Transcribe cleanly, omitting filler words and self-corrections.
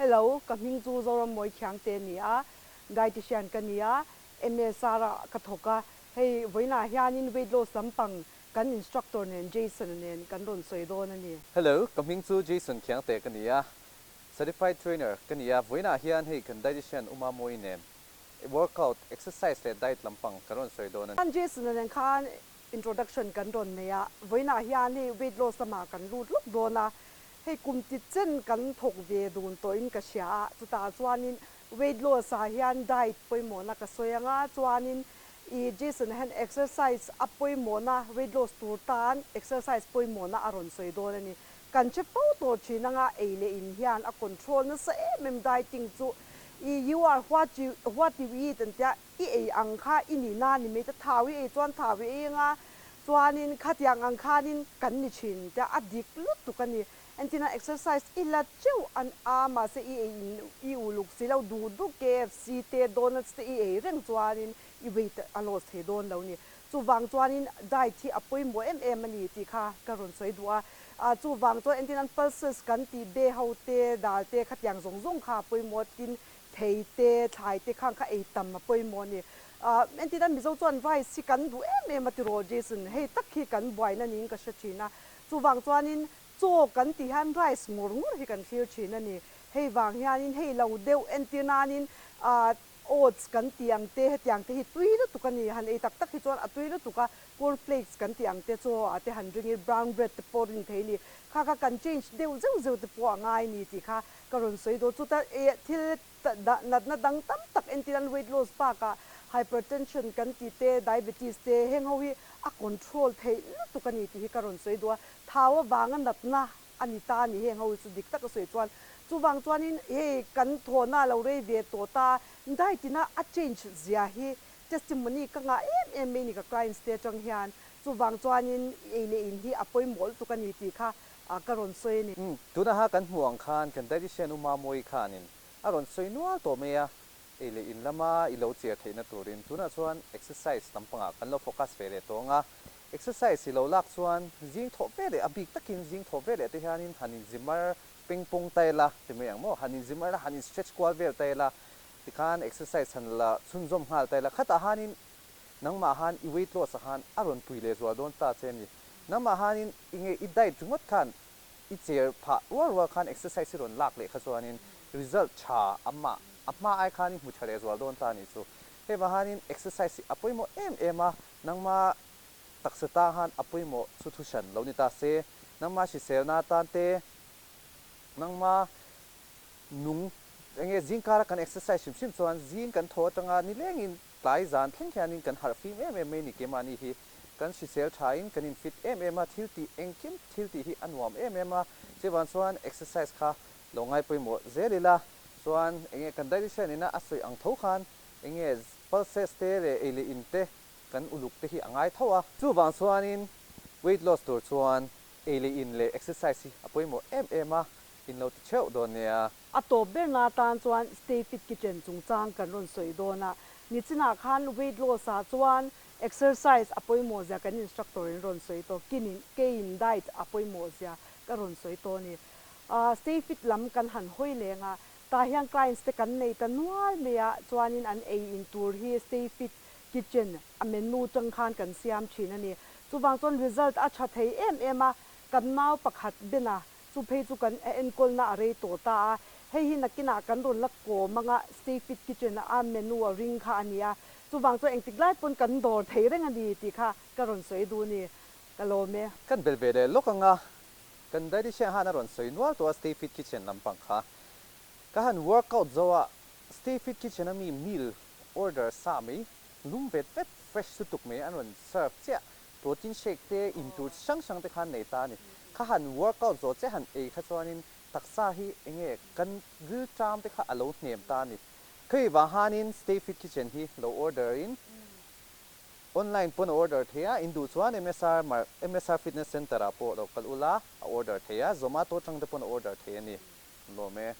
Hello, ka hming chu Zorammawi Khiangte a ni a, dietitian ka ni a, MSR ah ka thawk a, hei vawiinah hianin weight loss lampang kan instructor nen Jason-a nen kan rawn sawi dawn a ni. Hello, ka hming chu Jason Khiangte ka ni a, certified trainer ka ni a, vawiinah hian hei kan dietitian Uma Mawi nen workout, exercise leh diet lampang kan rawn sawi dawn a ni. Jason-a nen khan introduction kan rawn nei a, vawiinah hian hei weight loss lamah kan lut lawk dawn a, Hei kum ti chen kan thawk ve dun tawhin ka hria a, chutah chuanin weight loss ah hian diet pawimawhna ka sawi ang a, chuanin i Jason hian exercise a pawimawhna weight loss tur tan exercise pawimawhna a rawn sawi dawn a ni. Kan che fo tawh thin anga ei leh in hian a control nasa em em dieting chu i you are what you what you eat an tia i ei ang kha i nihna a ni mai ta thau i ei chuan thau i ei anga Chuanin khatiang ang khanin kan ni thin te a dik lutuk a ni. Entina exercise i la teuh an a, mahse i ei in i uluk si lo duh duh KFC te donuts te i ei reng chuanin i weight a loss thei dawn lo ni. Chuvang chuanin diet hi a pawimawh em em a ni tih kha ka rawn sawi duh a. Chuvang chuan entina pulses kan tih be ho te dal te khatiang zawng zawng kha a pawimawh tin Thei te, thlai te khang kha ei tam a pawimawh a ni. Entirna Mizo chuan rice hi kan duh em em a tiraw Jason, hei tak hi kan buaina niin ka hre thin a. Chuvang chuanin chaw kan tih hian rice ngawr ngawr hi kan thlir thin a ni. Hei vang hianin hei lo deuh entir nanin oats kan tih ang te hetiang te hi tui lutuk a ni. Han ei tak tak hi chuan a tui lutuk a, corn flakes kan tih ang te chaw ah te han ring i brown bread te pawh rin thei a ni. Kha kha kan change deuh zeuh zeuh te pawh a ngai a ni tih kha Ka rawn sawi dawn chu ta e thil natna dang tam tak entir an weight loss bakah hypertension kan tih te, diabetes te heng ho hi a control theih lutuk a ni tih hi ka rawn sawi duh a, thau avanga natna a ni ta a ni heng ho hi chu dik taka sawi chuan chuvang chuanin hei kan thawhna a lo rei ve tawh ta diet ina a change zia hi testimony ka ngah em em mai ni ka clients te atang hian chuvang chuanin ei leh in hi a pawimawh lutuk a ni tih kha a ka rawn sawi a ni. Umm, tuna ha kan hmuh ang khan kan dietitian U Mamawii khanin a rawn sawi nual tawh mai a, ei leh in lama i lo chiar theihna turin tunah chuan exercise lampangah kan lo focus ve leh tawh ang a, exercise i lo lak chuan zing thawh ve leh a bik takin zing thawh ve leh te hianin han inzimar peng pawng ta ila ti mai ang maw, han inzimar la han in stretch kual vel ta ila tikhan exercise han la chhunzawm nghal ta ila khatah hanin nangmah han i weight loss ah han a rawn pui leh zual dawn ta che a ni. Nangmah hanin i nge i diet ringawt khan i cher phah rual rual khan exercise i rawn lak leh kha chuanin result tha a mah a hma ai khan i hmu tha leh zual dawn ta a nih chu. Hei vang hanin exercise hi a pawimawh em em a, nangmah taksa tan han a pawimawh chu thu hran lo ni ta se, nangmah hriselna atan te, nangmah nung enge zingkara kan exercise hrim hrim chuan zing kan thaw atanga nilengin Tlai zan thleng hianin kan harh fim em em mai ni keimahni hi. Kan hrisel thain kan in fit em em a, thil tih engkim thil tih hi a nuam em em a. Chuvang chuan exercise kha lo ngai pawimawh zel ila, chuan enge kan dietitian ina a sawi ang tho khan enge pulses te leh ei leh in te kan uluk te hi a ngai tho a. Chuvang chuanin weight loss tur chuan ei leh in leh exercise hi a pawimawh em em a, in lo ti theuh dawn nia. A tawp berna atan chuan Stay Fit Kitchen chungchang kan rawn sawi dawn a, nichinah khan weight loss ah chuan exercise a pawimawh zia kan instructor in rawn sawi tawh, kinin keiin diet a pawimawh zia ka rawn sawi tawh a ni. Stay Fit lam kan han hawi leng a, tah hian clients te kan nei ta nual mai a, chuanin an ei in tur hi Stay Fit Kitchen a menu tang khan kan siam thin a ni. Chuvang chuan result a tha thei em em a, kan nau pakhat bena Chu phei chu kan enkawlna a rei tawh ta a, hei hi nakinah kan rawn la kawm anga Stay Fit Kitchen a menu a ring kha a ni a, chuvang chuan engtik lai pawn kan dawr thei reng a ni tih kha ka rawn sawi duh a ni, ka lawm e. Kan bel ve leh lawk anga kan dietitian han a rawn sawi nual tawh a Stay Fit Kitchen lampang kha ka han workout zo a, Stay Fit Kitchen a mi meal order sa mai lum vet vet fresh lutuk mai an rawn serve chiah Protein shake te in tur chi hrang hrang te khan nei ta a ni. Kha han workout zawh che han ei kha chuanin taksa hi enge kan ril ṭam te kha a lo hnem ta a ni. Khei vang hanin Stay Fit Kitchen hi lo order in online pawn a order thei a, in duh chuan MSR MSR Fitness Center ah pawh lo kal ula a order thei a, Zomato ṭang te pawn a order thei a ni. Lawm e.